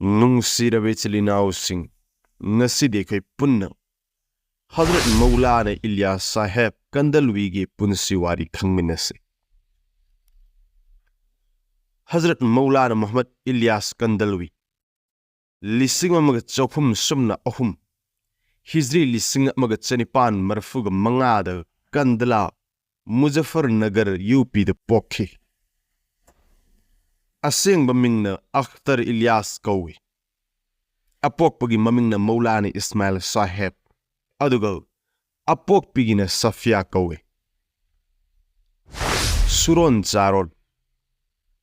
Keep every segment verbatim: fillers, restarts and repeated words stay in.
ꯅꯨꯡꯁꯤꯔꯕ ꯏꯆꯤꯜ ꯏꯅꯥꯎꯁꯤꯡ, ꯉꯁꯤꯗꯤ ꯑꯩꯈꯣꯏ ꯄꯨꯟꯅ ꯍꯖꯔꯠ ꯃꯧꯂꯥꯅꯥ ꯏꯂꯤꯌꯥꯁ ꯁꯥꯍꯦꯕ ꯀꯟꯗꯜꯋꯤꯒꯤ ꯄꯨꯟꯁꯤ ꯋꯥꯔꯤ ꯈꯪꯃꯤꯟꯅꯁꯤ꯫ ꯍꯖꯔꯠ ꯃꯧꯂꯥꯅꯥ ꯃꯨꯍꯝꯃꯗ ꯏꯂꯤꯌꯥꯁ ꯀꯟꯗꯜꯋꯤ, ꯂꯤꯁꯤꯡ ꯑꯃꯒ ꯆꯍꯨꯝ ꯁꯨꯞꯅ ꯑꯍꯨꯝ, ꯍꯤꯖ꯭ꯔꯤ ꯂꯤꯁꯤꯡ ꯑꯃꯒ ꯆꯅꯤꯄꯥꯟ ꯃꯔꯤꯐꯨꯒ ꯃꯉꯥꯗ ꯀꯟꯗꯂꯥ, ꯃꯨꯖꯐꯔꯅꯒꯔ, ꯌꯨ ꯄꯤꯗ ꯄꯣꯛꯈꯤ꯫ ꯑꯁꯦꯡꯕ ꯃꯤꯡꯅ ꯑꯈꯇꯔ ꯏꯂꯤꯌꯥꯁ ꯀꯧꯏ꯫ ꯑꯄꯣꯛꯄꯒꯤ ꯃꯃꯤꯡꯅ ꯃꯧꯂꯥꯅꯥ ꯏꯁꯃꯥꯏꯜ ꯁꯥꯍꯦꯕ, ꯑꯗꯨꯒ ꯑꯄꯣꯛꯄꯤꯒꯤꯅ ꯁꯐꯤꯌꯥ ꯀꯧꯏ꯫ ꯁꯨꯔꯣꯟ ꯆꯥꯔꯣꯟ: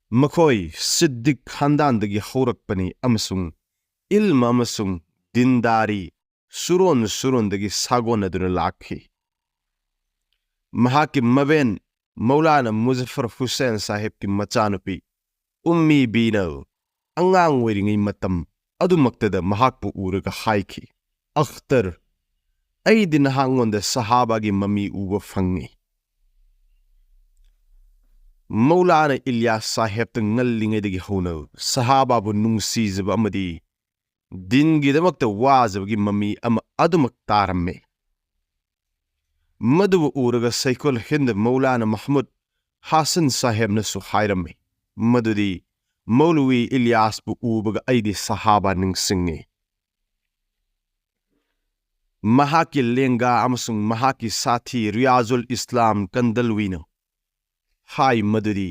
ꯃꯈꯣꯏ ꯁꯤꯗꯤꯛ ꯈꯥꯟꯗꯥꯟꯗꯒꯤ ꯍꯧꯔꯛꯄꯅꯤ ꯑꯃꯁꯨꯡ ꯏꯜꯃ ꯑꯃꯁꯨꯡ ꯗꯤꯟꯗꯥꯔꯤ ꯁꯨꯔꯣꯟ ꯁꯨꯔꯣꯟꯗꯒꯤ ꯁꯥꯒꯣꯟꯅꯗꯨꯅ ꯂꯥꯛꯈꯤ꯫ ꯃꯍꯥꯛꯀꯤ ꯃꯕꯦꯟ ꯃꯧꯂꯥꯅꯥ ꯃꯨꯖꯐꯔ ꯍꯨꯁꯦꯟ ꯁꯥꯍꯦꯕꯀꯤ ꯃꯆꯥꯅꯨꯄꯤ ꯎꯝꯃꯤ ꯕꯤꯅ ꯑꯉꯥꯡ ꯑꯣꯏꯔꯤꯉꯩ ꯃꯇꯝ ꯑꯗꯨꯃꯛꯇꯗ ꯃꯍꯥꯛꯄꯨ ꯎꯔꯒ ꯍꯥꯏꯈꯤ, "ꯑꯈꯇꯔ, ꯑꯩꯗꯤ ꯅꯍꯥꯛꯉꯣꯟꯗ ꯁꯍꯥꯕꯥꯒꯤ ꯃꯃꯤ ꯎꯕ ꯐꯪꯉꯤ꯫" ꯃꯧꯂꯥꯅꯥ ꯏꯂꯤꯌꯥꯁ ꯁꯥꯍꯦꯕꯇ ꯉꯜꯂꯤꯉꯩꯗꯒꯤ ꯍꯧꯅ ꯁꯍꯥꯕꯥꯕꯨ ꯅꯨꯡꯁꯤꯖꯕ ꯑꯃꯗꯤ ꯗꯤꯟꯒꯤꯗꯃꯛꯇ ꯋꯥꯖꯕꯒꯤ ꯃꯃꯤ ꯑꯃ ꯑꯗꯨꯃꯛ ꯇꯥꯔꯝꯃꯤ꯫ ꯃꯗꯨꯕꯨ ꯎꯔꯒ ꯁꯩꯈꯨꯜ ꯍꯤꯟꯗ ꯃꯧꯂꯥꯅꯥ ꯃꯍꯃꯨꯗ ꯍꯥꯁꯟ ꯁꯥꯍꯦꯕꯅꯁꯨ ꯍꯥꯏꯔꯝꯃꯤ ꯃꯗꯨꯗꯤ, "ꯃꯧꯂꯋꯤ ꯏꯂꯤꯌꯥꯁꯄꯨ ꯎꯕꯒ ꯑꯩꯗꯤ ꯁꯍꯥꯕꯥ ꯅꯤꯡꯁꯤꯡꯉꯤ꯫" ꯃꯍꯥꯛꯀꯤ ꯂꯦꯡꯒꯥ ꯑꯃꯁꯨꯡ ꯃꯍꯥꯛꯀꯤ ꯁꯥꯊꯤ ꯔꯤꯌꯥꯖꯨꯜ ꯏꯁꯂꯥꯝ ꯀꯟꯗꯜꯋꯤꯅ ꯍꯥꯏ ꯃꯗꯨꯗꯤ,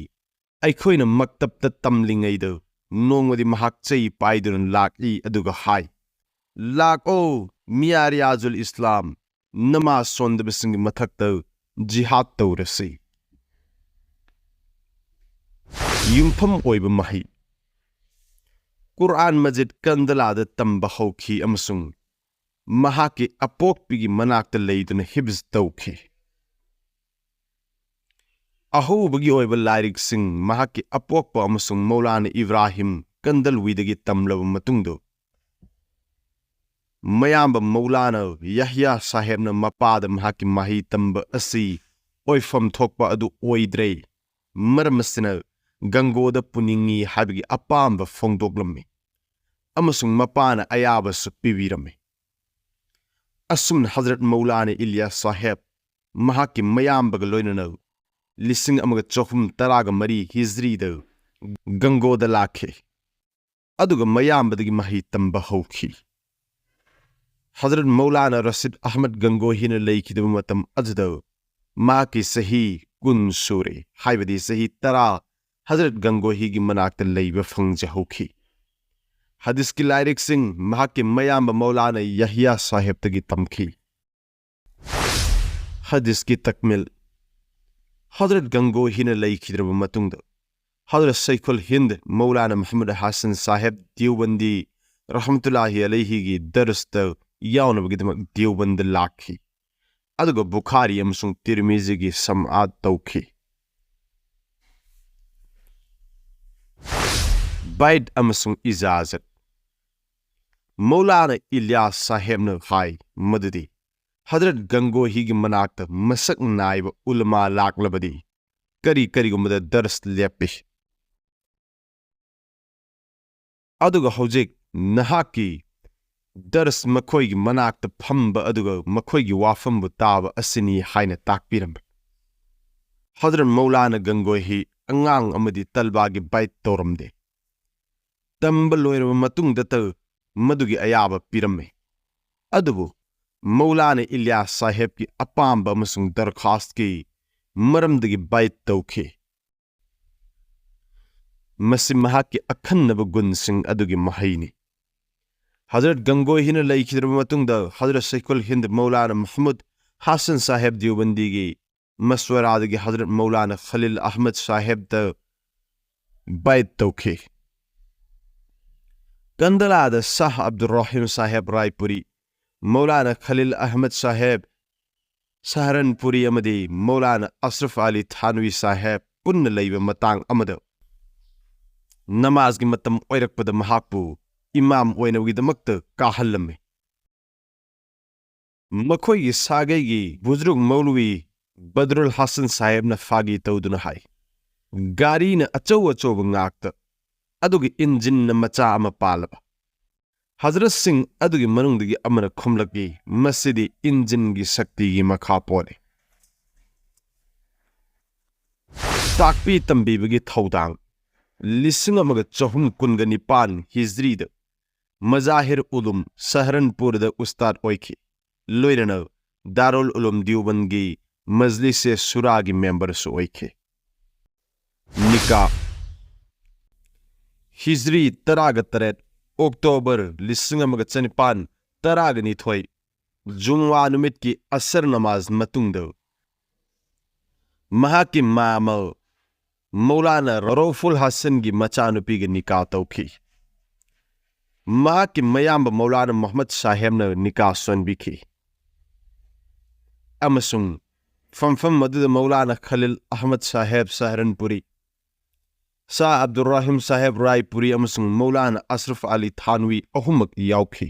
ꯑꯩꯈꯣꯏꯅ ꯃꯛꯇꯕꯇ ꯇꯝꯂꯤꯉꯩꯗ ꯅꯣꯡꯃꯗꯤ ꯃꯍꯥꯛ ꯆꯩ ꯄꯥꯏꯗꯨꯅ ꯂꯥꯛꯏ, ꯑꯗꯨꯒ ꯍꯥꯏ, "ꯂꯥꯛꯑꯣ, ꯃꯤꯌꯥ ꯔꯤꯌꯥꯖꯨꯜ ꯏꯁꯂꯥꯝ, ꯅꯃꯥꯖ ꯁꯣꯟꯗꯕꯁꯤꯡꯒꯤ ꯃꯊꯛꯇ ꯖꯤꯍꯥꯗ ꯇꯧꯔꯁꯤ꯫" ꯌꯨꯝꯐꯝ ꯑꯣꯏꯕ ꯃꯍꯩ꯫ ꯀꯨꯔꯑꯥꯟ ꯃꯖꯤꯗ ꯀꯟꯗꯂꯥꯗ ꯇꯝꯕ ꯍꯧꯈꯤ ꯑꯃꯁꯨꯡ ꯃꯍꯥꯛꯀꯤ ꯑꯄꯣꯛꯄꯤꯒꯤ ꯃꯅꯥꯛꯇ ꯂꯩꯗꯨꯅ ꯍꯤꯐꯖ ꯇꯧꯈꯤ꯫ ꯑꯍꯧꯕꯒꯤ ꯑꯣꯏꯕ ꯂꯥꯏꯔꯤꯛꯁꯤꯡ ꯃꯍꯥꯛꯀꯤ ꯑꯄꯣꯛꯄ ꯑꯃꯁꯨꯡ ꯃꯧꯂꯥꯅꯥ ꯏꯕ꯭ꯔꯥꯍꯤꯝ ꯀꯟꯗꯜꯋꯤꯗꯒꯤ ꯇꯝꯂꯕ ꯃꯇꯨꯡꯗ, ꯃꯌꯥꯝꯕ ꯃꯧꯂꯥꯅꯥ ꯌꯍꯌꯥ ꯁꯥꯍꯦꯕꯅ ꯃꯄꯥꯗ ꯃꯍꯥꯛꯀꯤ ꯃꯍꯩ ꯇꯝꯕ ꯑꯁꯤ ꯑꯣꯏꯐꯝ ꯊꯣꯛꯄ ꯑꯗꯨ ꯑꯣꯏꯗ꯭ꯔꯦ, ꯃꯔꯝ ꯑꯁꯤꯅ ꯒꯪꯒꯣꯗ ꯄꯨꯅꯤꯡꯏ ꯍꯥꯏꯕꯒꯤ ꯑꯄꯥꯝꯕ ꯐꯣꯡꯗꯣꯛꯂꯝꯃꯤ꯫ ꯑꯃꯁꯨꯡ ꯃꯄꯥꯅ ꯑꯌꯥꯕꯁꯨ ꯄꯤꯕꯤꯔꯝꯃꯤ꯫ ꯑꯁꯨꯝꯅ ꯍꯖꯔꯠ ꯃꯧꯂꯥꯅꯥ ꯏꯂꯤꯌꯥꯁ ꯁꯥꯍꯦꯕ ꯃꯍꯥꯛꯀꯤ ꯃꯌꯥꯝꯕꯒ ꯂꯣꯏꯅꯅ ꯂꯤꯁꯤꯡ ꯑꯃꯒ ꯆꯍꯨꯝ ꯇꯔꯥꯒ ꯃꯔꯤ ꯍꯤꯖ꯭ꯔꯤꯗ ꯒꯪꯒꯣꯗ ꯂꯥꯛꯈꯤ, ꯑꯗꯨꯒ ꯃꯌꯥꯝꯕꯗꯒꯤ ꯃꯍꯩ ꯇꯝꯕ ꯍꯧꯈꯤ꯫ ꯍꯖꯔꯠ ꯃꯧꯂꯥꯅꯥ ꯔꯁꯤꯗ ꯑꯍꯃꯗ ꯒꯪꯒꯣꯍꯤꯅ ꯂꯩꯈꯤꯗꯕ ꯃꯇꯝ ꯑꯗꯨꯗ ꯃꯍꯥꯛꯀꯤ ꯆꯍꯤ ꯀꯨꯟ ꯁꯨꯔꯦ, ꯍꯥꯏꯕꯗꯤ ꯆꯍꯤ ꯇꯔꯥ ꯍꯖꯔꯠ ꯒꯪꯒꯣꯍꯤꯒꯤ ꯃꯅꯥꯛꯇ ꯂꯩꯕ ꯐꯪꯖꯍꯧꯈꯤ꯫ ꯍꯗꯤꯁꯀꯤ ꯂꯥꯏꯔꯤꯛꯁꯤꯡ ꯃꯍꯥꯛꯀꯤ ꯃꯌꯥꯝꯕ ꯃꯧꯂꯥꯅꯥ ꯌꯍꯌꯥ ꯁꯥꯍꯦꯕꯇꯒꯤ ꯇꯝꯈꯤ꯫ ꯍꯗꯤꯁꯀꯤ ꯇꯛꯃꯤꯜ꯫ ꯍꯖꯔꯠ ꯒꯪꯒꯣꯍꯤꯅ ꯂꯩꯈꯤꯗ꯭ꯔꯕ ꯃꯇꯨꯡꯗ, ꯍꯖꯔꯠ ꯁꯩꯈꯨꯜ ꯍꯤꯟꯗ ꯃꯧꯂꯥꯅꯥ ꯃꯨꯍꯝꯃꯗ ꯍꯥꯁꯟ ꯁꯥꯍꯦꯕ ꯗꯤꯌꯣꯕꯟꯗꯤ ꯔꯍꯃꯇꯨꯜꯂꯥꯍꯤ ꯑꯂꯩꯍꯤꯒꯤ ꯗꯔꯁꯇ ꯌꯥꯎꯅꯕꯒꯤꯗꯃꯛ ꯗꯤꯌꯣꯕꯟꯗ ꯂꯥꯛꯈꯤ, ꯑꯗꯨꯒ ꯕꯨꯈꯥꯔꯤ ꯑꯃꯁꯨꯡ ꯇꯤꯔꯃꯤꯖꯤꯒꯤ ꯁꯝꯑꯥꯠ ꯇꯧꯈꯤ꯫ ꯕꯥꯏꯠ ꯑꯃꯁꯨꯡ ꯏꯖꯥꯖꯠ꯫ ꯃꯧꯂꯥꯅꯥ ꯏꯂꯤꯌꯥꯁ ꯁꯥꯍꯦꯕꯅ ꯍꯥꯏ ꯃꯗꯨꯗꯤ ꯍꯖꯔꯠ ꯒꯪꯒꯣꯍꯤꯒꯤ ꯃꯅꯥꯛꯇ ꯃꯁꯛ ꯅꯥꯏꯕ ꯎꯂꯃꯥ ꯂꯥꯛꯂꯕꯗꯤ ꯀꯔꯤ ꯀꯔꯤꯒꯨꯝꯕꯗ ꯗꯔꯁ ꯂꯦꯞꯄꯤ꯫ ꯑꯗꯨꯒ ꯍꯧꯖꯤꯛ ꯅꯍꯥꯛꯀꯤ ꯗꯔꯁ ꯃꯈꯣꯏꯒꯤ ꯃꯅꯥꯛꯇ ꯐꯝꯕ ꯑꯗꯨꯒ ꯃꯈꯣꯏꯒꯤ ꯋꯥꯐꯝꯕꯨ ꯇꯥꯕ ꯑꯁꯤꯅꯤ ꯍꯥꯏꯅ ꯇꯥꯛꯄꯤꯔꯝꯕ꯫ ꯍꯖꯔꯠ ꯃꯧꯂꯥꯅꯥ ꯒꯪꯒꯣꯍꯤ ꯑꯉꯥꯡ ꯑꯃꯗꯤ ꯇꯜꯕꯥꯒꯤ ꯕꯥꯏꯠ ꯇꯧꯔꯝꯗꯦ꯫ ꯇꯝꯕ ꯂꯣꯏꯔꯕ ꯃꯇꯨꯡꯗꯇ ꯃꯗꯨꯒꯤ ꯑꯌꯥꯕ ꯄꯤꯔꯝꯃꯤ꯫ ꯑꯗꯨꯕꯨ ꯃꯧꯂꯥꯅꯥ ꯏꯂꯤꯌꯥꯁ ꯁꯥꯍꯦꯕꯀꯤ ꯑꯄꯥꯝꯕ ꯑꯃꯁꯨꯡ ꯗꯔꯈꯥꯁꯀꯤ ꯃꯔꯝꯗꯒꯤ ꯕꯥꯏꯠ ꯇꯧꯈꯤ꯫ ꯃꯁꯤ ꯃꯍꯥꯛꯀꯤ ꯑꯈꯟꯅꯕ ꯒꯨꯟꯁꯤꯡ ꯑꯗꯨꯒꯤ ꯃꯍꯩꯅꯤ꯫ ꯍꯖꯔꯠ ꯒꯪꯒꯣꯍꯤꯅ ꯂꯩꯈꯤꯗ꯭ꯔꯕ ꯃꯇꯨꯡꯗ ꯍꯖꯔꯠ ꯁꯩꯈꯨꯜ ꯍꯤꯟꯗ ꯃꯧꯂꯥꯅꯥ ꯃꯍꯃꯨꯗ ꯍꯥꯁꯟ ꯁꯥꯍꯦꯕ ꯗꯤꯌꯣꯕꯟꯗꯤꯒꯤ ꯃꯁꯋꯔꯥꯗꯒꯤ ꯍꯖꯔꯠ ꯃꯧꯂꯥꯅꯥ ꯈꯂꯤꯜ ꯑꯍꯃꯗ ꯁꯥꯍꯦꯕꯇ ꯕꯥꯏꯠ ꯇꯧꯈꯤ꯫ ꯀꯟꯗꯂꯥꯗ ꯁꯥꯍ ꯑꯕꯗꯨꯔ ꯔꯍꯤꯝ ꯁꯥꯍꯦꯕ ꯔꯥꯏꯄꯨꯔꯤ, ꯃꯧꯂꯥꯅꯥ ꯈꯂꯤꯜ ꯑꯍꯃꯗ ꯁꯥꯍꯦꯕ ꯁꯍꯔꯟꯄꯨꯔꯤ ꯑꯃꯗꯤ ꯃꯧꯂꯥꯅꯥ ꯑꯁꯔꯐ ꯑꯂꯤ ꯊꯥꯟꯋꯤ ꯁꯥꯍꯦꯕ ꯄꯨꯟꯅ ꯂꯩꯕ ꯃꯇꯥꯡ ꯑꯃꯗ ꯅꯃꯥꯖꯒꯤ ꯃꯇꯝ ꯑꯣꯏꯔꯛꯄꯗ ꯃꯍꯥꯛꯄꯨ ꯏꯃꯥꯝ ꯑꯣꯏꯅꯕꯒꯤꯗꯃꯛꯇ ꯀꯥꯍꯜꯂꯝꯃꯤ꯫ ꯃꯈꯣꯏꯒꯤ ꯁꯥꯒꯩꯒꯤ ꯕꯨꯖ꯭ꯔꯨꯛ ꯃꯧꯂꯨꯋꯤ ꯕꯗ꯭ꯔꯨꯜ ꯍꯥꯁꯟ ꯁꯥꯍꯦꯕꯅ ꯐꯥꯒꯤ ꯇꯧꯗꯨꯅ ꯍꯥꯏ, "ꯒꯥꯔꯤꯅ ꯑꯆꯧ ꯑꯆꯧꯕ ꯉꯥꯛꯇ, ꯑꯗꯨꯒ ꯏꯟꯖꯤꯟꯅ ꯃꯆꯥ ꯑꯃ ꯄꯥꯜꯂꯕ, ꯍꯖꯔꯠꯁꯤꯡ ꯑꯗꯨꯒꯤ ꯃꯅꯨꯡꯗꯒꯤ ꯑꯃꯅ ꯈꯨꯝꯂꯛꯏ, "ꯃꯁꯤꯗꯤ ꯏꯟꯖꯤꯟꯒꯤ ꯁꯛꯇꯤꯒꯤ ꯃꯈꯥ ꯄꯣꯜꯂꯤ꯫" ꯇꯥꯛꯄꯤ ꯇꯝꯕꯤꯕꯒꯤ ꯊꯧꯗꯥꯡ꯫ ꯂꯤꯁꯤꯡ ꯑꯃꯒ ꯆꯍꯨꯝ ꯀꯨꯟꯒ ꯅꯤꯄꯥꯟ ꯍꯤꯖ꯭ꯔꯤꯗ ꯃꯖꯥꯍꯤꯔ ꯎꯂꯨꯝ ꯁꯍꯔꯟꯄꯨꯔꯗ ꯎꯁꯇꯥꯗ ꯑꯣꯏꯈꯤ꯫ ꯂꯣꯏꯅꯅ ꯗꯥꯔꯨꯜ ꯎꯂꯨꯝ ꯗꯤꯌꯨꯕꯟꯒꯤ ꯃꯖꯂꯤꯁꯦ ꯁꯨꯔꯥꯒꯤ ꯃꯦꯝꯕꯔꯁꯨ ꯑꯣꯏꯈꯤ꯫ ꯅꯤꯀꯥ꯫ ꯍꯤꯖ꯭ꯔꯤ ꯇꯔꯥꯒ ꯇꯔꯦꯠ ꯑꯣꯛꯇꯣꯕꯔ ꯂꯤꯁꯤꯡ ꯑꯃꯒ ꯆꯅꯤꯄꯥꯟ ꯇꯔꯥꯒ ꯅꯤꯊꯣꯏ, ꯖꯨꯝꯋꯥ ꯅꯨꯃꯤꯠꯀꯤ ꯑꯁꯔ ꯅꯃꯥꯖ ꯃꯇꯨꯡꯗ ꯃꯍꯥꯛꯀꯤ ꯃꯥꯃꯜ ꯃꯧꯂꯥꯅꯥ ꯔꯧꯐꯨꯜ ꯍꯁꯟꯒꯤ ꯃꯆꯥꯅꯨꯄꯤꯒ ꯅꯤꯀꯥ ꯇꯧꯈꯤ꯫ ꯃꯍꯥꯛꯀꯤ ꯃꯌꯥꯝꯕ ꯃꯧꯂꯥꯅꯥ ꯃꯨꯍꯝꯃꯗ ꯁꯥꯍꯦꯕꯅ ꯅꯤꯀꯥ ꯁꯣꯟꯕꯤꯈꯤ꯫ ꯑꯃꯁꯨꯡ ꯐꯝꯐꯝ ꯑꯗꯨꯗ ꯃꯧꯂꯥꯅꯥ ꯈꯂꯤꯜ ꯑꯍꯃꯗ ꯁꯥꯍꯦꯕ ꯁꯍꯔꯟꯄꯨꯔꯤ, ꯁꯥ ꯑꯕꯗꯨꯔ ꯔꯍꯤꯝ ꯁꯥꯍꯦꯕ ꯔꯥꯏꯄꯨꯔꯤ ꯑꯃꯁꯨꯡ ꯃꯧꯂꯥꯅꯥ ꯑꯁꯔꯐ ꯑꯂꯤ ꯊꯥꯟꯋꯤ ꯑꯍꯨꯝꯃꯛ ꯌꯥꯎꯈꯤ꯫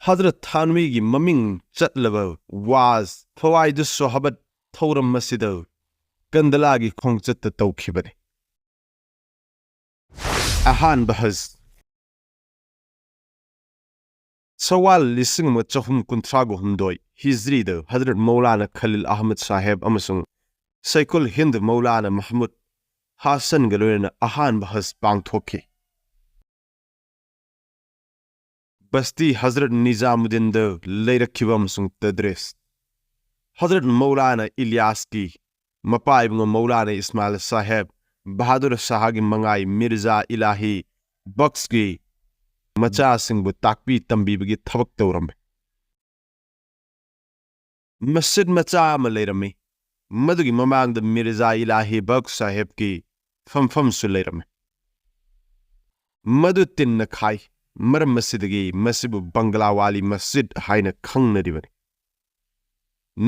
ꯍꯖꯔꯠ ꯊꯥꯟꯋꯤꯒꯤ ꯃꯃꯤꯡ ꯆꯠꯂꯕ ꯋꯥꯖ ꯐꯋꯥꯏꯗꯨ ꯁꯣꯍꯕꯠ ꯊꯧꯔꯝ ꯑꯁꯤꯗ ꯀꯟꯗꯂꯥꯒꯤ ꯈꯣꯡꯆꯠꯇ ꯇꯧꯈꯤꯕꯅꯤ꯫ ꯑꯍꯥꯟꯕ ꯍꯖ꯫ ꯁꯋꯥꯜ ꯂꯤꯁꯤꯡ ꯑꯃ ꯆꯍꯨꯝ ꯀꯨꯟꯊ꯭ꯔꯥꯒ ꯍꯨꯝꯗꯣꯏ ꯍꯤꯖ꯭ꯔꯤꯗ ꯍꯖꯔꯠ ꯃꯧꯂꯥꯅꯥ ꯈꯂꯤꯜ ꯑꯍꯃꯗ ꯁꯥꯍꯦꯕ ꯑꯃꯁꯨꯡ ꯁꯩꯈꯨꯜ ꯍꯤꯟꯗ ꯃꯧꯂꯥꯅꯥ ꯃꯍꯃꯨꯗ ꯍꯥꯁꯟꯒ ꯂꯣꯏꯅꯅ ꯑꯍꯥꯟꯕ ꯍꯖ ꯄꯥꯡꯊꯣꯛꯈꯤ꯫ ꯕꯁꯇꯤ ꯍꯖꯔꯠ ꯅꯤꯖꯥꯃꯨꯗꯤꯟꯗ ꯂꯩꯔꯛꯈꯤꯕ ꯑꯃꯁꯨꯡ ꯇꯗ꯭ꯔꯤꯁ, ꯍꯖꯔꯠ ꯃꯧꯂꯥꯅꯥ ꯏꯂꯤꯌꯥꯁꯀꯤ ꯃꯄꯥ ꯏꯕꯨꯡꯉꯣ ꯃꯧꯂꯥꯅꯥ ꯏꯁꯃꯥꯏꯜ ꯁꯥꯍꯦꯕ ꯕꯍꯥꯗꯨꯔ ꯁꯥꯍꯒꯤ ꯃꯉꯥꯏ ꯃꯤꯔꯖꯥ ꯏꯂꯥꯍꯤ ꯕꯛꯁꯀꯤ ꯃꯆꯥꯁꯤꯡꯕꯨ ꯇꯥꯛꯄꯤ ꯇꯝꯕꯤꯕꯒꯤ ꯊꯕꯛ ꯇꯧꯔꯝꯃꯤ꯫ ꯃꯁꯖꯤꯗ ꯃꯆꯥ ꯑꯃ ꯂꯩꯔꯝꯃꯤ꯫ ꯃꯗꯨꯒꯤ ꯃꯃꯥꯡꯗ ꯃꯤꯔꯖꯥ ꯏꯂꯥꯍꯤ ꯕꯛꯁ ꯁꯥꯍꯦꯕꯀꯤ ꯐꯝꯐꯝꯁꯨ ꯂꯩꯔꯝꯃꯤ꯫ ꯃꯗꯨ ꯇꯤꯟꯅ ꯈꯥꯏ, ꯃꯔꯝ ꯑꯁꯤꯗꯒꯤ ꯃꯁꯤꯕꯨ ꯕꯪꯒꯂꯥꯋꯥꯂꯤ ꯃꯁꯖꯤꯗ ꯍꯥꯏꯅ ꯈꯪꯅꯔꯤꯕꯅꯤ꯫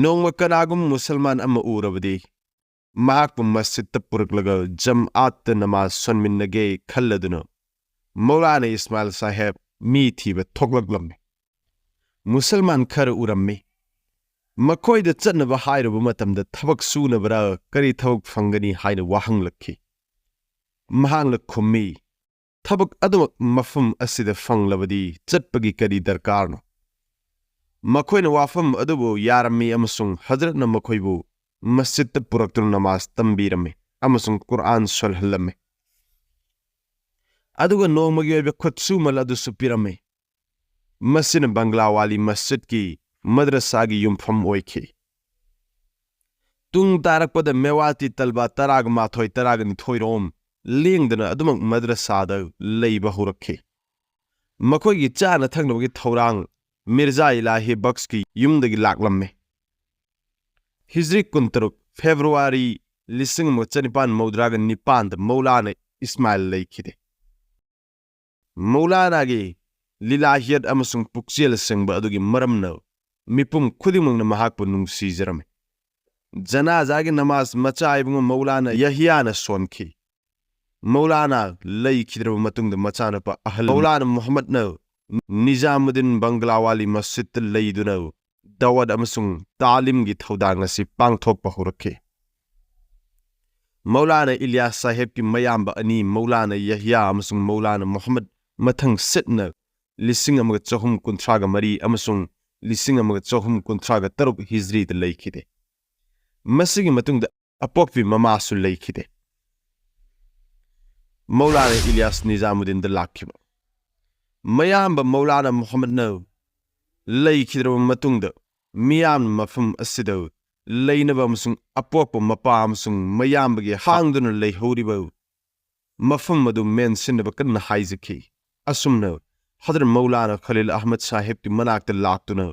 ꯅꯣꯡꯃ ꯀꯅꯥꯒꯨꯝꯕ ꯃꯨꯁꯜꯃꯥꯟ ꯑꯃ ꯎꯔꯕꯗꯤ, ꯃꯍꯥꯛꯄꯨ ꯃꯁꯖꯤꯗꯇ ꯄꯨꯔꯛꯂꯒ ꯖꯝꯑꯥꯠꯇ ꯅꯃꯥꯖ ꯁꯣꯟꯃꯤꯟꯅꯒꯦ ꯈꯜꯂꯗꯨꯅ ꯃꯧꯂꯥꯅꯥ ꯏꯁꯃꯥꯏꯜ ꯁꯥꯍꯦꯕ ꯃꯤ ꯊꯤꯕ ꯊꯣꯛꯂꯛꯂꯝꯃꯤ꯫ ꯃꯨꯁꯜꯃꯥꯟ ꯈꯔ ꯎꯔꯝꯃꯤ꯫ ꯃꯈꯣꯏꯗ ꯆꯠꯅꯕ ꯍꯥꯏꯔꯨꯕ ꯃꯇꯝꯗ ꯊꯕꯛ ꯁꯨꯅꯕꯔꯥ, ꯀꯔꯤ ꯊꯕꯛ ꯐꯪꯒꯅꯤ ꯍꯥꯏꯅ ꯋꯥꯍꯪꯂꯛꯈꯤ꯫ ꯃꯍꯥꯛꯅ ꯈꯨꯝꯃꯤ, ꯊꯕꯛ ꯑꯗꯨꯃꯛ ꯃꯐꯝ ꯑꯁꯤꯗ ꯐꯪꯂꯕꯗꯤ ꯆꯠꯄꯒꯤ ꯀꯔꯤ ꯗꯔꯀꯥꯔꯅꯣ? ꯃꯈꯣꯏꯅ ꯋꯥꯐꯝ ꯑꯗꯨꯕꯨ ꯌꯥꯔꯝꯃꯤ ꯑꯃꯁꯨꯡ ꯍꯖꯔꯠꯅ ꯃꯈꯣꯏꯕꯨ ꯃꯁꯖꯤꯗꯇ ꯄꯨꯔꯛꯇꯨꯅ ꯅꯃꯥꯖ ꯇꯝꯕꯤꯔꯝꯃꯤ ꯑꯃꯁꯨꯡ ꯀꯨꯔꯑꯥꯟ ꯁꯣꯜꯍꯜꯂꯝꯃꯤ꯫ ꯑꯗꯨꯒ ꯅꯣꯡꯃꯒꯤ ꯑꯣꯏꯕ ꯈꯨꯠꯁꯨꯃꯜ ꯑꯗꯨꯁꯨ ꯄꯤꯔꯝꯃꯤ꯫ ꯃꯁꯤꯅ ꯕꯪꯒ꯭ꯂꯥꯋꯥꯂꯤ ꯃꯁꯖꯤꯗꯀꯤ ꯃꯗ꯭ꯔꯁꯥꯒꯤ ꯌꯨꯝꯐꯝ ꯑꯣꯏꯈꯤ꯫ ꯇꯨꯡ ꯇꯥꯔꯛꯄꯗ ꯃꯦꯋꯥꯇꯤ ꯇꯜꯕꯥ ꯇꯔꯥꯒ ꯃꯥꯊꯣꯏ, ꯇꯔꯥꯒ ꯅꯤꯊꯣꯏ ꯔꯣꯝ ꯂꯦꯡꯗꯅ ꯑꯗꯨꯃꯛ ꯃꯗ꯭ꯔꯁꯥꯗ ꯂꯩꯕ ꯍꯧꯔꯛꯈꯤ꯫ ꯃꯈꯣꯏꯒꯤ ꯆꯥꯅ ꯊꯛꯅꯕꯒꯤ ꯊꯧꯔꯥꯡ ꯃꯤꯔꯖꯥ ꯏꯂꯥꯍꯤ ꯕꯛꯁꯀꯤ ꯌꯨꯝꯗꯒꯤ ꯂꯥꯛꯂꯝꯃꯤ꯫ ꯍꯤꯖ꯭ꯔꯤ ꯀꯨꯟꯇꯔꯨꯛ ꯐꯦꯕ꯭ꯔꯨꯋꯥꯔꯤ ꯂꯤꯁꯤꯡ ꯑꯃꯒ ꯆꯅꯤꯄꯥꯟ ꯃꯧꯗ꯭ꯔꯥꯒ ꯅꯤꯄꯥꯟꯗ ꯃꯧꯂꯥꯅ ꯏꯁꯃꯥꯏꯜ ꯂꯩꯈꯤꯗꯦ꯫ ꯃꯧꯂꯥꯅꯥꯒꯤ ꯂꯤꯂꯥꯍꯤꯌꯠ ꯑꯃꯁꯨꯡ ꯄꯨꯛꯆꯦꯜ ꯁꯦꯡꯕ ꯑꯗꯨꯒꯤ ꯃꯔꯝꯅ ꯃꯤꯄꯨꯝ ꯈꯨꯗꯤꯡꯃꯛꯅ ꯃꯍꯥꯛꯄꯨ ꯅꯨꯡꯁꯤꯖꯔꯝꯃꯤ꯫ ꯖꯅꯥꯖꯥꯒꯤ ꯅꯃꯥꯖ ꯃꯆꯥ ꯏꯕꯨꯡꯉꯣ ꯃꯧꯂꯥꯅ ꯌꯍꯤꯌꯥꯅ ꯁꯣꯟꯈꯤ꯫ ꯃꯧꯂꯥꯅ ꯂꯩꯈꯤꯗ꯭ꯔꯕ ꯃꯇꯨꯡꯗ ꯃꯆꯥꯅꯨꯄꯥ ꯑꯍꯜ ꯃꯧꯂꯥꯅ ꯃꯨꯍꯝꯃꯗꯅ ꯅꯤꯖꯥꯃꯨꯗꯤꯟ ꯕꯪꯒ꯭ꯂꯥꯋꯥꯂꯤ ꯃꯁꯖꯤꯗꯇ ꯂꯩꯗꯨꯅ ꯗꯥꯋꯠ ꯑꯃꯁꯨꯡ ꯇꯥꯂꯤꯝꯒꯤ ꯊꯧꯗꯥꯡ ꯑꯁꯤ ꯄꯥꯡꯊꯣꯛꯄ ꯍꯧꯔꯛꯈꯤ꯫ ꯃꯧꯂꯥꯅ ꯏꯂꯤꯌꯥꯁ ꯁꯥꯍꯦꯕꯀꯤ ꯃꯌꯥꯝꯕ ꯑꯅꯤ ꯃꯧꯂꯥꯅ ꯌꯍꯤꯌꯥ ꯑꯃꯁꯨꯡ ꯃꯧꯂꯥꯅ ꯃꯨꯍꯝꯃꯗ ꯃꯊꯪ ꯁꯤꯠꯅ ꯂꯤꯁꯤꯡ ꯑꯃꯒ ꯆꯍꯨꯝ ꯀꯨꯟꯊ꯭ꯔꯥꯒ ꯃꯔꯤ ꯑꯃꯁꯨꯡ ꯂꯤꯁꯤꯡ ꯑꯃꯒ ꯆꯍꯨꯝ ꯀꯨꯟꯊ꯭ꯔꯥꯒ ꯇꯔꯨꯛ ꯍꯤꯖ꯭ꯔꯤꯗ ꯂꯩꯈꯤꯗꯦ꯫ ꯃꯁꯤꯒꯤ ꯃꯇꯨꯡꯗ ꯑꯄꯣꯛꯄꯤ ꯃꯃꯥꯁꯨ ꯂꯩꯈꯤꯗꯦ꯫ ꯃꯧꯂꯥꯅ ꯏꯂꯤꯌꯥꯁ ꯅꯤꯖꯥꯃꯨꯗꯤꯟꯗ ꯂꯥꯛꯈꯤꯕ꯫ ꯃꯌꯥꯝꯕ ꯃꯧꯂꯥꯅ ꯃꯨꯍꯝꯃꯗꯅ ꯂꯩꯈꯤꯗ꯭ꯔꯕ ꯃꯇꯨꯡꯗ ꯃꯤꯌꯥꯝꯅ ꯃꯐꯝ ꯑꯁꯤꯗ ꯂꯩꯅꯕ ꯑꯃꯁꯨꯡ ꯑꯄꯣꯛꯄ ꯃꯄꯥ ꯑꯃꯁꯨꯡ ꯃꯌꯥꯝꯕꯒꯤ ꯍꯥꯡꯗꯨꯅ ꯂꯩꯍꯧꯔꯤꯕ ꯃꯐꯝ ꯑꯗꯨ ꯃꯦꯟꯁꯤꯟꯅꯕ ꯀꯟꯅ ꯍꯥꯏꯖꯈꯤ꯫ ꯑꯁꯨꯝꯅ ꯍꯗꯔ ꯃꯧꯂꯥꯅ ꯈꯂꯤꯜ ꯑꯍꯃꯗ ꯁꯥꯍꯦꯕꯀꯤ ꯃꯅꯥꯛꯇ ꯂꯥꯛꯇꯨꯅ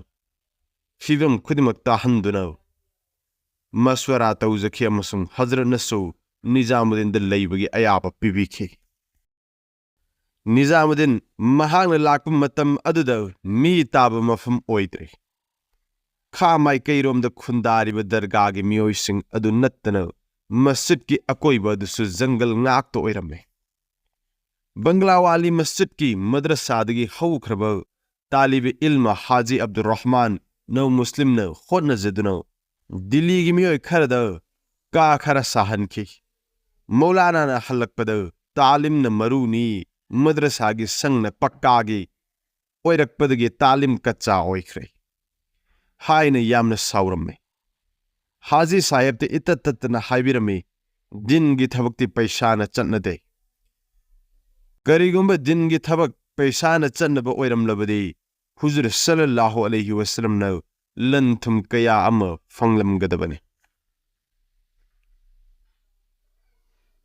ꯐꯤꯕꯝ ꯈꯨꯗꯤꯡꯃꯛ ꯇꯥꯍꯟꯗꯨꯅ ꯃꯁꯋꯔꯥ ꯇꯧꯖꯈꯤ ꯑꯃꯁꯨꯡ ꯍꯖꯔꯠꯅꯁꯨ ꯅꯤꯖꯥꯃꯨꯗꯤꯟꯗ ꯂꯩꯕꯒꯤ ꯑꯌꯥꯕ ꯄꯤꯕꯤꯈꯤ꯫ ꯅꯤꯖꯥꯃꯨꯗꯤꯟ ꯃꯍꯥꯛꯅ ꯂꯥꯛꯄ ꯃꯇꯝ ꯑꯗꯨꯗ ꯃꯤ ꯇꯥꯕ ꯃꯐꯝ ꯑꯣꯏꯗ꯭ꯔꯤ꯫ ꯈꯥ ꯃꯥꯏꯀꯩꯔꯣꯝꯗ ꯈꯨꯟꯗꯥꯔꯤꯕ ꯗꯔꯒꯥꯒꯤ ꯃꯤꯑꯣꯏꯁꯤꯡ ꯑꯗꯨ ꯅꯠꯇꯅ ꯃꯁꯖꯤꯗꯀꯤ ꯑꯀꯣꯏꯕ ꯑꯗꯨꯁꯨ ꯖꯪꯒꯜ ꯉꯥꯛꯇ ꯑꯣꯏꯔꯝꯃꯤ꯫ ꯕꯪꯒ꯭ꯂꯥꯋꯥꯂꯤ ꯃꯁꯖꯤꯗꯀꯤ ꯃꯗ꯭ꯔꯁꯥꯗꯒꯤ ꯍꯧꯈ꯭ꯔꯕ ꯇꯥꯂꯤꯕ ꯏꯜꯃ ꯍꯥꯖꯤ ꯑꯕꯗꯨꯔ ꯔꯍꯃꯥꯟ ꯅꯧ ꯃꯨꯁꯂꯤꯝꯅ ꯍꯣꯠꯅꯖꯗꯨꯅ ꯗꯤꯜꯂꯤꯒꯤ ꯃꯤꯑꯣꯏ ꯈꯔꯗ ꯀꯥ ꯈꯔ ꯁꯥꯍꯟꯈꯤ꯫ ꯃꯧꯂꯥꯅꯥꯅ ꯍꯜꯂꯛꯄꯗ ꯇꯥꯂꯤꯝꯅ ꯃꯔꯨꯅꯤ, ꯃꯗ꯭ꯔꯁꯥꯒꯤ ꯁꯪꯅ ꯄꯛꯀꯥꯒꯤ ꯑꯣꯏꯔꯛꯄꯗꯒꯤ ꯇꯥꯂꯤꯝ ꯀꯠꯆꯥ ꯑꯣꯏꯈ꯭ꯔꯦ ꯍꯥꯏꯅ ꯌꯥꯝꯅ ꯁꯥꯎꯔꯝꯃꯤ꯫ ꯍꯥꯖꯤ ꯁꯥꯍꯦꯕꯇ ꯏꯇꯠ ꯇꯠꯇꯅ ꯍꯥꯏꯕꯤꯔꯝꯃꯤ, "ꯗꯤꯟꯒꯤ ꯊꯕꯛꯇꯤ ꯄꯩꯁꯥꯅ ꯆꯠꯅꯗꯦ꯫ ꯀꯔꯤꯒꯨꯝꯕ ꯗꯤꯟꯒꯤ ꯊꯕꯛ ꯄꯩꯁꯥꯅ ꯆꯠꯅꯕ ꯑꯣꯏꯔꯝꯂꯕꯗꯤ ꯍꯨꯖꯨꯔ ꯁꯜꯂꯜꯂꯥꯍꯨ ꯑꯂꯩꯍꯤ ꯋꯁꯜꯂꯝꯅ ꯂꯟ ꯊꯨꯝ ꯀꯌꯥ ꯑꯃ ꯐꯪꯂꯝꯒꯗꯕꯅꯤ"꯫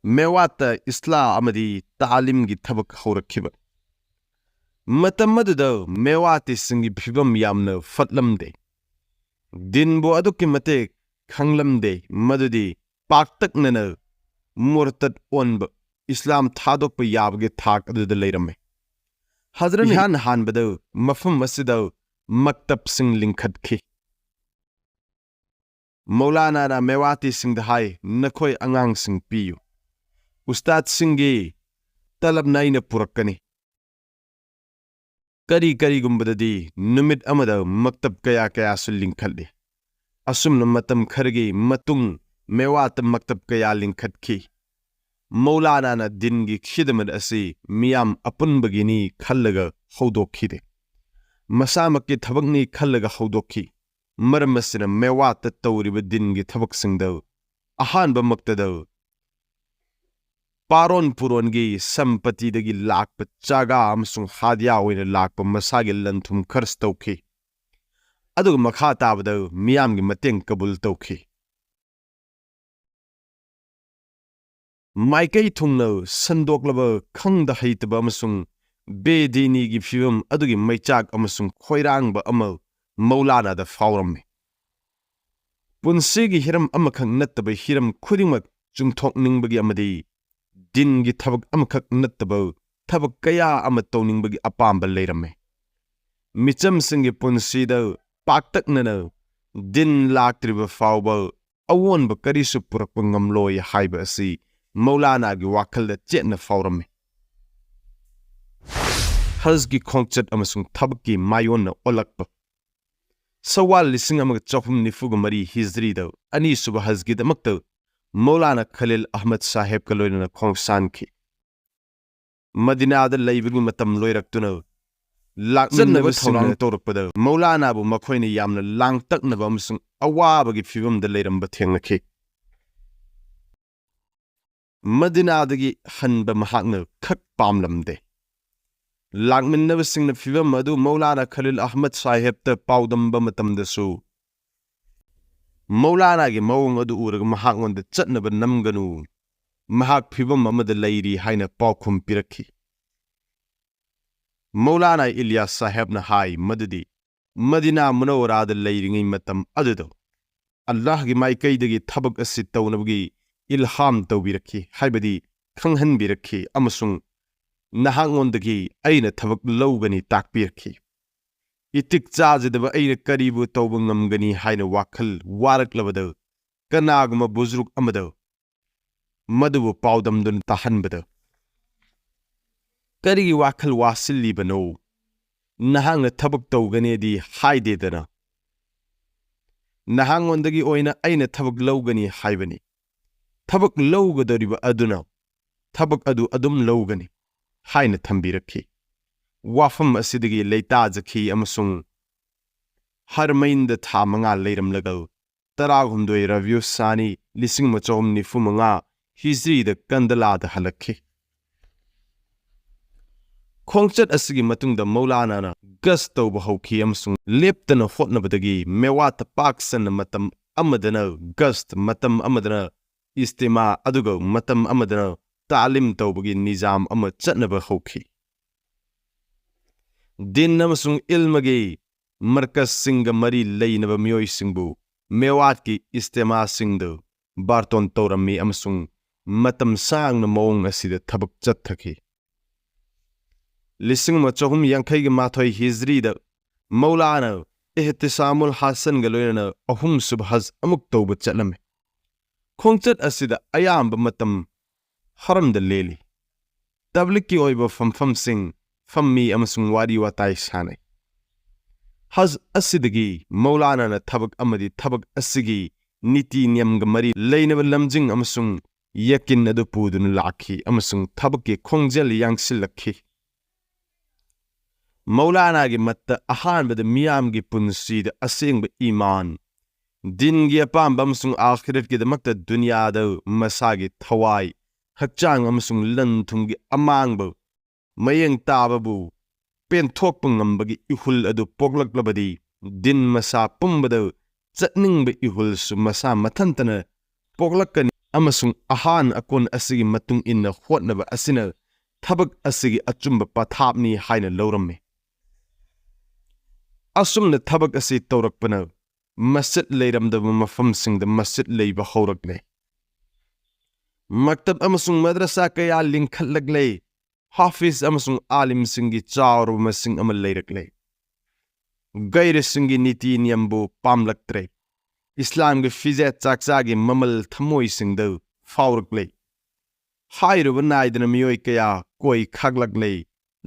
ꯃꯦꯋꯥꯠꯇ ꯏꯁꯂꯥ ꯑꯃꯗꯤ ꯇꯥꯂꯤꯝꯒꯤ ꯊꯕꯛ ꯍꯧꯔꯛꯈꯤꯕ꯫ ꯃꯇꯝ ꯑꯗꯨꯗ ꯃꯦꯋꯥꯇꯤꯁꯤꯡꯒꯤ ꯐꯤꯕꯝ ꯌꯥꯝꯅ ꯐꯠꯂꯝꯗꯦ꯫ ꯗꯤꯟꯕꯨ ꯑꯗꯨꯛꯀꯤ ꯃꯇꯤꯛ ꯈꯪꯂꯝꯗꯦ, ꯃꯗꯨꯗꯤ ꯄꯥꯛꯇꯛꯅꯅ ꯃꯨꯔꯇꯠ ꯑꯣꯟꯕ, ꯏꯁꯂꯥꯝ ꯊꯥꯗꯣꯛꯄ ꯌꯥꯕꯒꯤ ꯊꯥꯛ ꯑꯗꯨꯗ ꯂꯩꯔꯝꯃꯤ꯫ ꯍꯖꯔꯠꯅ ꯏꯍꯥꯟ ꯍꯥꯟꯕꯗ ꯃꯐꯝ ꯑꯁꯤꯗ ꯃꯛꯇꯕꯁꯤꯡ ꯂꯤꯡꯈꯠꯈꯤ꯫ ꯃꯧꯂꯥꯅꯥꯅ ꯃꯦꯋꯥꯇꯤꯁꯤꯡꯗ ꯍꯥꯏ, "ꯅꯈꯣꯏ ꯑꯉꯥꯡꯁꯤꯡ ꯄꯤꯌꯨ꯫ ꯎꯁꯇꯥꯗꯁꯤꯡꯒꯤ ꯇꯂꯕꯅ ꯑꯩꯅ ꯄꯨꯔꯛꯀꯅꯤ"꯫ ꯀꯔꯤ ꯀꯔꯤꯒꯨꯝꯕꯗꯗꯤ ꯅꯨꯃꯤꯠ ꯑꯃꯗ ꯃꯛꯇꯕ ꯀꯌꯥ ꯀꯌꯥꯁꯨ ꯂꯤꯡꯈꯠꯂꯤ꯫ ꯑꯁꯨꯝꯅ ꯃꯇꯝ ꯈꯔꯒꯤ ꯃꯇꯨꯡ ꯃꯦꯋꯥꯠꯇ ꯃꯛꯇꯕ ꯀꯌꯥ ꯂꯤꯡꯈꯠꯈꯤ꯫ ꯃꯧꯂꯥꯅꯥꯅ ꯗꯤꯟꯒꯤ ꯈꯤꯗꯃꯠ ꯑꯁꯤ ꯃꯤꯌꯥꯝ ꯑꯄꯨꯟꯕꯒꯤꯅꯤ ꯈꯜꯂꯒ ꯍꯧꯗꯣꯛꯈꯤꯗꯦ꯫ ꯃꯁꯥꯃꯛꯀꯤ ꯊꯕꯛꯅꯤ ꯈꯜꯂꯒ ꯍꯧꯗꯣꯛꯈꯤ꯫ ꯃꯔꯝ ꯑꯁꯤꯅ ꯃꯦꯋꯥꯠꯇ ꯇꯧꯔꯤꯕ ꯗꯤꯟꯒꯤ ꯊꯕꯛꯁꯤꯡꯗ ꯑꯍꯥꯟꯕꯃꯛꯇꯗ ꯄꯥꯔꯣꯟ ꯄꯨꯔꯣꯟꯒꯤ ꯁꯝꯄꯇꯤꯗꯒꯤ ꯂꯥꯛꯄ ꯆꯥꯒꯥ ꯑꯃꯁꯨꯡ ꯍꯥꯗꯤꯌꯥ ꯑꯣꯏꯅ ꯂꯥꯛꯄ ꯃꯁꯥꯒꯤ ꯂꯟ ꯊꯨꯝ ꯈꯔꯆ ꯇꯧꯈꯤ꯫ ꯑꯗꯨꯒ ꯃꯈꯥ ꯇꯥꯕꯗ ꯃꯤꯌꯥꯝꯒꯤ ꯃꯇꯦꯡ ꯀꯕꯨꯜ ꯇꯧꯈꯤ꯫ ꯃꯥꯏꯀꯩ ꯊꯨꯡꯅ ꯁꯟꯗꯣꯛꯂꯕ ꯈꯪꯗ ꯍꯩꯇꯕ ꯑꯃꯁꯨꯡ ꯕꯦꯗꯤꯅꯤꯒꯤ ꯐꯤꯕꯝ ꯑꯗꯨꯒꯤ ꯃꯩꯆꯥꯛ ꯑꯃꯁꯨꯡ ꯈꯣꯏꯔꯥꯡꯕ ꯑꯃ ꯃꯧꯂꯥꯅꯥꯗ ꯐꯥꯎꯔꯝꯃꯤ꯫ ꯄꯨꯟꯁꯤꯒꯤ ꯍꯤꯔꯝ ꯑꯃꯈꯛ ꯅꯠꯇꯕ ꯍꯤꯔꯝ ꯈꯨꯗꯤꯡꯃꯛ ꯆꯨꯝꯊꯣꯛꯅꯤꯡꯕꯒꯤ ꯑꯃꯗꯤ ꯗꯤꯟꯒꯤ ꯊꯕꯛ ꯑꯃꯈꯛ ꯅꯠꯇꯕ ꯊꯕꯛ ꯀꯌꯥ ꯑꯃ ꯇꯧꯅꯤꯡꯕꯒꯤ ꯑꯄꯥꯝꯕ ꯂꯩꯔꯝꯃꯤ꯫ ꯃꯤꯆꯝꯁꯤꯡꯒꯤ ꯄꯨꯟꯁꯤꯗ ꯄꯥꯛꯇꯛꯅꯅ ꯗꯤꯟ ꯂꯥꯛꯇ꯭ꯔꯤꯕ ꯐꯥꯎꯕ ꯑꯑꯣꯟꯕ ꯀꯔꯤꯁꯨ ꯄꯨꯔꯛꯄ ꯉꯝꯂꯣꯏ ꯍꯥꯏꯕ ꯑꯁꯤ ꯃꯧꯂꯥꯅꯥꯒꯤ ꯋꯥꯈꯜꯗ ꯆꯦꯠꯅ ꯐꯥꯎꯔꯝꯃꯤ꯫ ꯍꯖꯒꯤ ꯈꯣꯡꯆꯠ ꯑꯃꯁꯨꯡ ꯊꯕꯛꯀꯤ ꯃꯥꯌꯣꯟꯅ ꯑꯣꯜꯂꯛꯄ꯫ ꯁꯋꯥꯜ ꯂꯤꯁꯤꯡ ꯑꯃꯒ ꯆꯍꯨꯝ ꯅꯤꯐꯨꯒ ꯃꯔꯤ ꯍꯤꯖ꯭ꯔꯤꯗ ꯑꯅꯤꯁꯨꯕ ꯍꯖꯒꯤꯗꯃꯛꯇ ꯃꯧꯂꯥꯅꯥ ꯈꯂꯤꯜ ꯑꯍꯃꯗ ꯁꯥꯍꯦꯕꯀ ꯂꯣꯏꯅꯅ ꯈꯣꯡꯁꯥꯟꯈꯤ꯫ ꯃꯗꯤꯅꯥꯗ ꯂꯩꯕꯒꯤ ꯃꯇꯝ ꯂꯣꯏꯔꯛꯇꯨꯅ ꯂꯥꯛꯆꯟꯅꯕ ꯂꯥꯛꯃꯤꯟꯅꯕꯁꯤꯡꯅ ꯊꯧꯔꯥꯡ ꯇꯧꯔꯛꯄꯗ ꯃꯧꯂꯥꯅꯥꯕꯨ ꯃꯈꯣꯏꯅ ꯌꯥꯝꯅ ꯂꯥꯡꯇꯛꯅꯕ ꯑꯃꯁꯨꯡ ꯑꯋꯥꯕꯒꯤ ꯐꯤꯕꯝꯗ ꯂꯩꯔꯝꯕ ꯊꯦꯡꯅꯈꯤ꯫ ꯃꯗꯤꯅꯥꯗꯒꯤ ꯍꯟꯕ ꯃꯍꯥꯛꯅ ꯈꯛ ꯄꯥꯝꯂꯝꯗꯦ꯫ ꯂꯥꯛꯃꯤꯟꯅꯕꯁꯤꯡꯅ ꯐꯤꯕꯝ ꯑꯗꯨ ꯃꯧꯂꯥꯅꯥ ꯈꯂꯤꯜ ꯑꯍꯃꯗ ꯁꯥꯍꯦꯕꯇ ꯄꯥꯎꯗꯝꯕ ꯃꯇꯝꯗꯁꯨ ꯃꯧꯂꯥꯅꯥꯒꯤ ꯃꯑꯣꯡ ꯑꯗꯨ ꯎꯔꯒ ꯃꯍꯥꯛꯉꯣꯟꯗ ꯆꯠꯅꯕ ꯅꯝꯒꯅꯨ, ꯃꯍꯥꯛ ꯐꯤꯕꯝ ꯑꯃꯗ ꯂꯩꯔꯤ ꯍꯥꯏꯅ ꯄꯥꯎꯈꯨꯝ ꯄꯤꯔꯛꯈꯤ꯫ ꯃꯧꯂꯥꯅꯥ ꯏꯂꯤꯌꯥꯁ ꯁꯥꯍꯦꯕꯅ ꯍꯥꯏ ꯃꯗꯨꯗꯤ ꯃꯗꯤꯅꯥ ꯃꯨꯅꯧꯋꯔꯥꯗ ꯂꯩꯔꯤꯉꯩ ꯃꯇꯝ ꯑꯗꯨꯗ ꯑꯜꯂꯥꯍꯒꯤ ꯃꯥꯏꯀꯩꯗꯒꯤ ꯊꯕꯛ ꯑꯁꯤ ꯇꯧꯅꯕꯒꯤ ꯏꯜꯍꯥꯝ ꯇꯧꯕꯤꯔꯛꯈꯤ, ꯍꯥꯏꯕꯗꯤ ꯈꯪꯍꯟꯕꯤꯔꯛꯈꯤ, ꯑꯃꯁꯨꯡ ꯅꯍꯥꯛꯉꯣꯟꯗꯒꯤ ꯑꯩꯅ ꯊꯕꯛ ꯂꯧꯒꯅꯤ ꯇꯥꯛꯄꯤꯔꯛꯈꯤ꯫ ꯏꯇꯤꯛ ꯆꯥꯖꯗꯕ ꯑꯩꯅ ꯀꯔꯤꯕꯨ ꯇꯧꯕ ꯉꯝꯒꯅꯤ ꯍꯥꯏꯅ ꯋꯥꯈꯜ ꯋꯥꯔꯛꯂꯕꯗ ꯀꯅꯥꯒꯨꯝꯕ ꯕꯨꯖꯨꯔꯨꯛ ꯑꯃꯗ ꯃꯗꯨꯕꯨ ꯄꯥꯎꯗꯝꯗꯨꯅ ꯇꯥꯍꯟꯕꯗ, "ꯀꯔꯤꯒꯤ ꯋꯥꯈꯜ ꯋꯥꯁꯤꯜꯂꯤꯕꯅꯣ? ꯅꯍꯥꯛꯅ ꯊꯕꯛ ꯇꯧꯒꯅꯤꯗꯤ ꯍꯥꯏꯗꯦꯗꯅ꯫ ꯅꯍꯥꯛꯉꯣꯟꯗꯒꯤ ꯑꯣꯏꯅ ꯑꯩꯅ ꯊꯕꯛ ꯂꯧꯒꯅꯤ ꯍꯥꯏꯕꯅꯤ꯫ ꯊꯕꯛ ꯂꯧꯒꯗꯧꯔꯤꯕ ꯑꯗꯨꯅ ꯊꯕꯛ ꯑꯗꯨ ꯑꯗꯨꯝ ꯂꯧꯒꯅꯤ" ꯍꯥꯏꯅ ꯊꯝꯕꯤꯔꯛꯈꯤ꯫ ꯋꯥꯐꯝ ꯑꯁꯤꯗꯒꯤ ꯂꯩꯇꯥꯖꯈꯤ ꯑꯃꯁꯨꯡ ꯍꯔꯃꯩꯟꯗ ꯊꯥ ꯃꯉꯥ ꯂꯩꯔꯝꯂꯒ ꯇꯔꯥꯍꯨꯝꯗꯣꯏ ꯔꯕꯤꯌꯨ ꯁꯥꯅꯤ, ꯂꯤꯁꯤꯡ ꯑꯃ ꯆꯍꯨꯝ ꯅꯤꯐꯨ ꯃꯉꯥ ꯍꯤꯖ꯭ꯔꯤꯗ ꯀꯟꯗꯂꯥꯗ ꯍꯜꯂꯛꯈꯤ꯫ ꯈꯣꯡꯆꯠ ꯑꯁꯤꯒꯤ ꯃꯇꯨꯡꯗ ꯃꯧꯂꯥꯅꯥꯅ ꯒꯁ ꯇꯧꯕ ꯍꯧꯈꯤ ꯑꯃꯁꯨꯡ ꯂꯦꯞꯇꯅ ꯍꯣꯠꯅꯕꯗꯒꯤ ꯃꯦꯋꯥꯠꯇ ꯄꯥꯛ ꯁꯟꯅ ꯃꯇꯝ ꯑꯃꯗꯅ ꯒꯁ, ꯃꯇꯝ ꯑꯃꯗꯅ ꯏꯁꯇꯤꯃꯥ, ꯑꯗꯨꯒ ꯃꯇꯝ ꯑꯃꯗꯅ ꯇꯥꯂꯤꯝ ꯇꯧꯕꯒꯤ ꯅꯤꯖꯥꯝ ꯑꯃ ꯆꯠꯅꯕ ꯍꯧꯈꯤ꯫ ꯗꯤꯟ ꯑꯃꯁꯨꯡ ꯏꯜꯃꯒꯤ ꯃꯔꯀꯖꯁꯤꯡꯒ ꯃꯔꯤ ꯂꯩꯅꯕ ꯃꯤꯑꯣꯏꯁꯤꯡꯕꯨ ꯃꯦꯋꯥꯠꯀꯤ ꯏꯁꯇꯦꯃꯥꯁꯤꯡꯗ ꯕꯥꯔꯇꯣꯟ ꯇꯧꯔꯝꯃꯤ ꯑꯃꯁꯨꯡ ꯃꯇꯝ ꯁꯥꯡꯅ ꯃꯑꯣꯡ ꯑꯁꯤꯗ ꯊꯕꯛ ꯆꯠꯊꯈꯤ꯫ ꯂꯤꯁꯤꯡ ꯑꯃ ꯆꯍꯨꯝ ꯌꯥꯡꯈꯩꯒ ꯃꯥꯊꯣꯏ ꯍꯤꯖ꯭ꯔꯤꯗ ꯃꯧꯂꯥꯅꯥ ꯏꯍꯇꯤꯁꯥꯃꯨꯜ ꯍꯥꯁꯟꯒ ꯂꯣꯏꯅꯅ ꯑꯍꯨꯝꯁꯨꯕ ꯍꯖ ꯑꯃꯨꯛ ꯇꯧꯕ ꯆꯠꯂꯝꯃꯤ꯫ ꯈꯣꯡꯆꯠ ꯑꯁꯤꯗ ꯑꯌꯥꯝꯕ ꯃꯇꯝ ꯍꯔꯝꯗ ꯂꯦꯜꯂꯤ꯫ ꯇꯕ꯭ꯂꯤꯛꯀꯤ ꯑꯣꯏꯕ ꯐꯝꯐꯝꯁꯤꯡ ꯐꯝꯃꯤ ꯑꯃꯁꯨꯡ ꯋꯥꯔꯤ ꯋꯥꯇꯥꯏ ꯁꯥꯟꯅꯩ꯫ ꯍꯖ ꯑꯁꯤꯗꯒꯤ ꯃꯧꯂꯥꯅꯥꯅ ꯊꯕꯛ ꯑꯃꯗꯤ ꯊꯕꯛ ꯑꯁꯤꯒꯤ ꯅꯤꯇꯤ ꯅꯤꯌꯝꯒ ꯃꯔꯤ ꯂꯩꯅꯕ ꯂꯝꯖꯤꯡ ꯑꯃꯁꯨꯡ ꯌꯦꯀꯤꯟ ꯑꯗꯨ ꯄꯨꯗꯨꯅ ꯂꯥꯛꯈꯤ ꯑꯃꯁꯨꯡ ꯊꯕꯛꯀꯤ ꯈꯣꯡꯖꯦꯜ ꯌꯥꯡꯁꯤꯜꯂꯛꯈꯤ꯫ ꯃꯧꯂꯥꯅꯥꯒꯤ ꯃꯠꯇ ꯑꯍꯥꯟꯕꯗ ꯃꯤꯌꯥꯝꯒꯤ ꯄꯨꯟꯁꯤꯗ ꯑꯁꯦꯡꯕ ꯏꯃꯥꯟ, ꯗꯤꯟꯒꯤ ꯑꯄꯥꯝꯕ ꯑꯃꯁꯨꯡ ꯑꯥꯈꯤꯔꯠꯀꯤꯗꯃꯛꯇ ꯗꯨꯅꯤꯌꯥꯗ ꯃꯁꯥꯒꯤ ꯊꯋꯥꯏ, ꯍꯛꯆꯥꯡ ꯑꯃꯁꯨꯡ ꯂꯟ ꯊꯨꯝꯒꯤ ꯑꯃꯥꯡꯕ ꯃꯌꯦꯡ ꯇꯥꯕꯕꯨ ꯄꯦꯟꯊꯣꯛꯄ ꯉꯝꯕꯒꯤ ꯏꯍꯨꯜ ꯑꯗꯨ ꯄꯣꯛꯂꯛꯂꯕꯗꯤ, ꯗꯤꯟ ꯃꯁꯥ ꯄꯨꯝꯕꯗ ꯆꯠꯅꯤꯡꯕ ꯏꯍꯨꯜꯁꯨ ꯃꯁꯥ ꯃꯊꯟꯇꯅ ꯄꯣꯛꯂꯛꯀꯅꯤ ꯑꯃꯁꯨꯡ ꯑꯍꯥꯟ ꯑꯀꯣꯟ ꯑꯁꯤꯒꯤ ꯃꯇꯨꯡ ꯏꯟꯅ ꯍꯣꯠꯅꯕ ꯑꯁꯤꯅ ꯊꯕꯛ ꯑꯁꯤꯒꯤ ꯑꯆꯨꯝꯕ ꯄꯊꯥꯞꯅꯤ ꯍꯥꯏꯅ ꯂꯧꯔꯝꯃꯤ꯫ ꯑꯁꯨꯝꯅ ꯊꯕꯛ ꯑꯁꯤ ꯇꯧꯔꯛꯄꯅ ꯃꯁꯖꯤꯗ ꯂꯩꯔꯝꯗꯕ ꯃꯐꯝꯁꯤꯡꯗ ꯃꯁꯖꯤꯗ ꯂꯩꯕ ꯍꯧꯔꯛꯂꯦ꯫ ꯃꯛꯇꯕ ꯑꯃꯁꯨꯡ ꯃꯗ꯭ꯔꯁꯥ ꯀꯌꯥ ꯂꯤꯡꯈꯠꯂꯛꯂꯦ꯫ ꯍꯥꯐꯤꯖ ꯑꯃꯁꯨꯡ ꯑꯥꯂꯤꯝꯁꯤꯡꯒꯤ ꯆꯥꯎꯔꯕ ꯃꯁꯤꯡ ꯑꯃ ꯂꯩꯔꯛꯂꯦ꯫ ꯒꯩꯔꯁꯤꯡꯒꯤ ꯅꯤꯇꯤ ꯅꯤꯌꯝꯕꯨ ꯄꯥꯝꯂꯛꯇ꯭ꯔꯦ꯫ ꯏꯁꯂꯥꯝꯒꯤ ꯐꯤꯖꯦꯠ ꯆꯥꯛꯆꯥꯒꯤ ꯃꯃꯜ ꯊꯃꯣꯏꯁꯤꯡꯗ ꯐꯥꯎꯔꯛꯂꯦ꯫ ꯍꯥꯏꯔꯨꯕ ꯅꯥꯏꯗꯅ ꯃꯤꯑꯣꯏ ꯀꯌꯥ ꯀꯣꯏ ꯈꯥꯛꯂꯛꯂꯦ꯫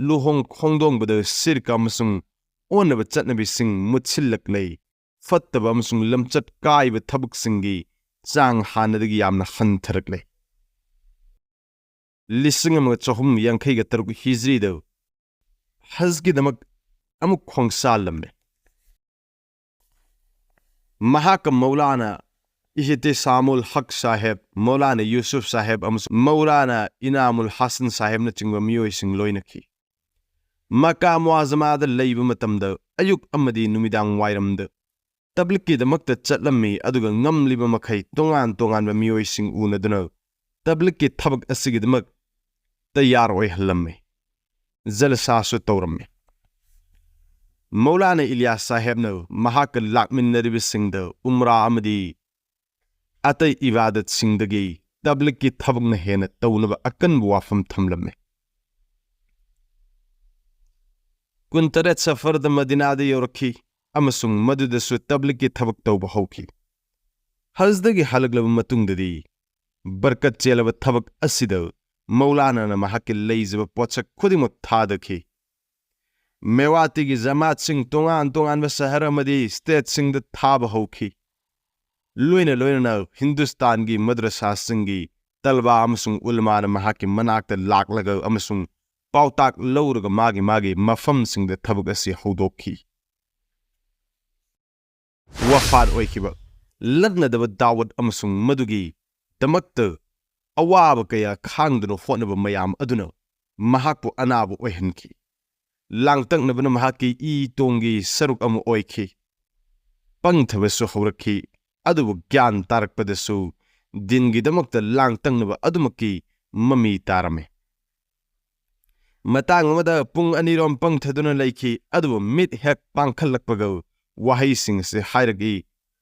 ꯂꯨꯍꯣꯡ ꯈꯣꯡꯗꯣꯡꯕꯗ ꯁꯤꯔꯀ ꯑꯃꯁꯨꯡ ꯑꯣꯟꯅꯕ ꯆꯠꯅꯕꯤꯁꯤꯡ ꯃꯨꯠꯁꯤꯜꯂꯛꯂꯦ꯫ ꯐꯠꯇꯕ ꯑꯃꯁꯨꯡ ꯂꯝꯆꯠ ꯀꯥꯏꯕ ꯊꯕꯛꯁꯤꯡꯒꯤ ꯆꯥꯡ ꯍꯥꯟꯅꯗꯒꯤ ꯌꯥꯝꯅ ꯍꯟꯊꯔꯛꯂꯦ꯫ ꯂꯤꯁꯤꯡ ꯑꯃꯒ ꯆꯍꯨꯝ ꯌꯥꯡꯈꯩꯒ ꯇꯔꯨꯛ ꯍꯤꯖ꯭ꯔꯤꯗ ꯍꯖꯒꯤꯗꯃꯛ ꯑꯃꯨꯛ ꯈꯣꯡꯁꯥꯜꯂꯝꯃꯤ꯫ ꯃꯍꯥꯛꯀ ꯃꯧꯂꯥꯅꯥ ꯏꯍꯇꯤꯁꯥꯃꯨꯜ ꯍꯛ ꯁꯥꯍꯦꯕ, ꯃꯧꯂꯥꯅꯥ ꯌꯨꯁꯨꯐ ꯁꯥꯍꯦꯕ ꯑꯃꯁꯨꯡ ꯃꯧꯂꯥꯅꯥ ꯏꯅꯥꯃꯨꯜ ꯍꯥꯁꯟ ꯁꯥꯍꯦꯕꯅꯆꯤꯡꯕ ꯃꯤꯑꯣꯏꯁꯤꯡ ꯂꯣꯏꯅꯈꯤ꯫ ꯃꯀꯥ ꯃꯨꯑꯖꯃꯥꯗ ꯂꯩꯕ ꯃꯇꯝꯗ ꯑꯌꯨꯛ ꯑꯃꯗꯤ ꯅꯨꯃꯤꯗꯥꯡ ꯋꯥꯏꯔꯝꯗ ꯇꯕ꯭ꯂꯤꯛꯀꯤꯗꯃꯛꯇ ꯆꯠꯂꯝꯃꯤ, ꯑꯗꯨꯒ ꯉꯝꯂꯤꯕ ꯃꯈꯩ ꯇꯣꯉꯥꯟ ꯇꯣꯉꯥꯟꯕ ꯃꯤꯑꯣꯏꯁꯤꯡ ꯎꯅꯗꯨꯅ ꯇꯕ꯭ꯂꯤꯛꯀꯤ ꯊꯕꯛ ꯑꯁꯤꯒꯤꯗꯃꯛ ꯇꯌꯥꯔ ꯑꯣꯏꯍꯜꯂꯝꯃꯤ꯫ ꯖꯂꯁꯥꯁꯨ ꯇꯧꯔꯝꯃꯤ꯫ ꯃꯧꯂꯥꯅꯥ ꯏꯂꯤꯌꯥꯁ ꯁꯥꯍꯦꯕꯅ ꯃꯍꯥꯛꯀ ꯂꯥꯛꯃꯤꯟꯅꯔꯤꯕꯁꯤꯡꯗ ꯎꯝꯔꯥ ꯑꯃꯗꯤ ꯑꯇꯩ ꯏꯕꯥꯗꯠꯁꯤꯡꯗꯒꯤ ꯇꯕ꯭ꯂꯤꯛꯀꯤ ꯊꯕꯛꯅ ꯍꯦꯟꯅ ꯇꯧꯅꯕ ꯑꯀꯟꯕ ꯋꯥꯐꯝ ꯊꯝꯂꯝꯃꯤ꯫ ꯀꯨꯟꯇꯔꯦꯠ ꯁꯐꯔꯗ ꯃꯗꯤꯅꯥꯗ ꯌꯧꯔꯛꯈꯤ ꯑꯃꯁꯨꯡ ꯃꯗꯨꯗꯁꯨ ꯇꯕ꯭ꯂꯤꯛꯀꯤ ꯊꯕꯛ ꯇꯧꯕ ꯍꯧꯈꯤ꯫ ꯍꯖꯗꯒꯤ ꯍꯜꯂꯛꯂꯕ ꯃꯇꯨꯡꯗꯗꯤ ꯕꯔꯀꯠ ꯆꯦꯜꯂꯕ ꯊꯕꯛ ꯑꯁꯤꯗ ꯃꯧꯂꯥꯅꯥꯅ ꯃꯍꯥꯛꯀꯤ ꯂꯩꯖꯕ ꯄꯣꯠꯁꯛ ꯈꯨꯗꯤꯡꯃꯛ ꯊꯥꯗꯈꯤ꯫ ꯃꯦꯋꯥꯇꯤꯒꯤ ꯖꯃꯥꯠꯁꯤꯡ ꯇꯣꯉꯥꯟ ꯇꯣꯉꯥꯟꯕ ꯁꯍꯔ ꯑꯃꯗꯤ ꯁ꯭ꯇꯦꯠꯁꯤꯡꯗ ꯊꯥꯕ ꯍꯧꯈꯤ꯫ ꯂꯣꯏꯅ ꯂꯣꯏꯅꯅ ꯍꯤꯟꯗꯨꯁꯇꯥꯟꯒꯤ ꯃꯗ꯭ꯔꯁꯥꯁꯤꯡꯒꯤ ꯇꯜꯕꯥ ꯑꯃꯁꯨꯡ ꯎꯜꯃꯥꯅ ꯃꯍꯥꯛꯀꯤ ꯃꯅꯥꯛꯇ ꯂꯥꯛꯂꯒ ꯑꯃꯁꯨꯡ ꯄꯥꯎꯇꯥꯛ ꯂꯧꯔꯒ ꯃꯥꯒꯤ ꯃꯥꯒꯤ ꯃꯐꯝꯁꯤꯡꯗ ꯊꯕꯛ ꯑꯁꯤ ꯍꯧꯗꯣꯛꯈꯤ꯫ ꯋꯥꯐꯥꯠ ꯑꯣꯏꯈꯤꯕ ꯂꯠꯅꯗꯕ ꯗꯥꯋꯠ ꯑꯃꯁꯨꯡ ꯃꯗꯨꯒꯤ ꯗꯃꯛꯇ ꯑꯋꯥꯕ ꯀꯌꯥ ꯈꯥꯡꯗꯨꯅ ꯍꯣꯠꯅꯕ ꯃꯌꯥꯝ ꯑꯗꯨꯅ ꯃꯍꯥꯛꯄꯨ ꯑꯅꯥꯕ ꯑꯣꯏꯍꯟꯈꯤ꯫ ꯂꯥꯡꯇꯛꯅꯕꯅ ꯃꯍꯥꯛꯀꯤ ꯏ ꯇꯣꯡꯒꯤ ꯁꯔꯨꯛ ꯑꯃ ꯑꯣꯏꯈꯤ꯫ ꯄꯪꯊꯕꯁꯨ ꯍꯧꯔꯛꯈꯤ, ꯑꯗꯨꯕꯨ ꯒ꯭ꯌꯥꯟ ꯇꯥꯔꯛꯄꯗꯁꯨ ꯗꯤꯟꯒꯤꯗꯃꯛꯇ ꯂꯥꯡꯇꯛꯅꯕ ꯑꯗꯨꯃꯛꯀꯤ ꯃꯃꯤ ꯇꯥꯔꯝꯃꯤ꯫ ꯃꯇꯥꯡ ꯑꯃꯗ ꯄꯨꯡ ꯑꯅꯤꯔꯣꯝ ꯄꯪꯊꯗꯨꯅ ꯂꯩꯈꯤ, ꯑꯗꯨꯕꯨ ꯃꯤꯠ ꯍꯦꯛ ꯄꯥꯡꯈꯠꯂꯛꯄꯒ ꯋꯥꯍꯩꯁꯤꯡ ꯑꯁꯤ ꯍꯥꯏꯔꯛꯏ,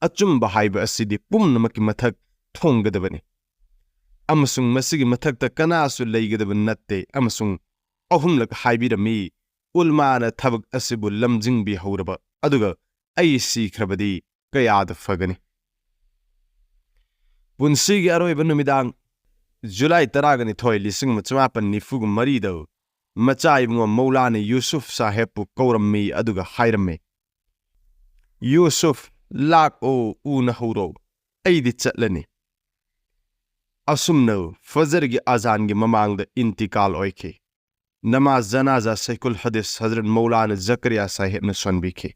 "ꯑꯆꯨꯝꯕ ꯍꯥꯏꯕ ꯑꯁꯤꯗꯤ ꯄꯨꯝꯅꯃꯛꯀꯤ ꯃꯊꯛ ꯊꯣꯡꯒꯗꯕꯅꯤ, ꯑꯃꯁꯨꯡ ꯃꯁꯤꯒꯤ ꯃꯊꯛꯇ ꯀꯅꯥꯁꯨ ꯂꯩꯒꯗꯕ ꯅꯠꯇꯦ", ꯑꯃꯁꯨꯡ ꯑꯍꯨꯝꯂꯛ ꯍꯥꯏꯕꯤꯔꯝꯃꯤ, "ꯎꯜꯃꯥꯅ ꯊꯕꯛ ꯑꯁꯤꯕꯨ ꯂꯝꯖꯤꯡꯕꯤꯍꯧꯔꯕ ꯑꯗꯨꯒ ꯑꯩ ꯁꯤꯈ꯭ꯔꯕꯗꯤ ꯀꯌꯥꯗ ꯐꯒꯅꯤ?" ꯄꯨꯟꯁꯤꯒꯤ ꯑꯔꯣꯏꯕ ꯅꯨꯃꯤꯗꯥꯡ, ꯖꯨꯂꯥꯏ ꯇꯔꯥꯒ ꯅꯤꯊꯣꯏ, ꯂꯤꯁꯤꯡ ꯑꯃ ꯆꯃꯥꯄꯟ ꯅꯤꯐꯨꯒ ꯃꯔꯤꯗ ꯃꯆꯥ ꯏꯕꯨꯡꯉꯣ ꯃꯧꯂꯥꯅ ꯌꯨꯁꯨꯐ ꯁꯥꯍꯦꯕꯄꯨ ꯀꯧꯔꯝꯃꯤ ꯑꯗꯨꯒ ꯍꯥꯏꯔꯝꯃꯤ, "ꯌꯨꯁꯨꯐ, ꯂꯥꯛꯑꯣ, ꯎꯅꯍꯧꯔꯣ, ꯑꯩꯗꯤ ꯆꯠꯂꯅꯤ"꯫ ꯑꯁꯨꯝꯅ ꯐꯖꯔꯒꯤ ꯑꯖꯥꯟꯒꯤ ꯃꯃꯥꯡꯗ ꯏꯟꯇꯤꯀꯥꯜ ꯑꯣꯏꯈꯤ꯫ ꯅꯃꯥꯖ ꯖꯅꯥꯖꯥ ꯁꯩꯈꯨꯜ ꯍꯗꯤꯁ ꯍꯖꯔꯠ ꯃꯧꯂꯥꯅ ꯖꯀꯔꯤꯌꯥ ꯁꯥꯍꯦꯕꯅ ꯁꯣꯟꯕꯤꯈꯤ꯫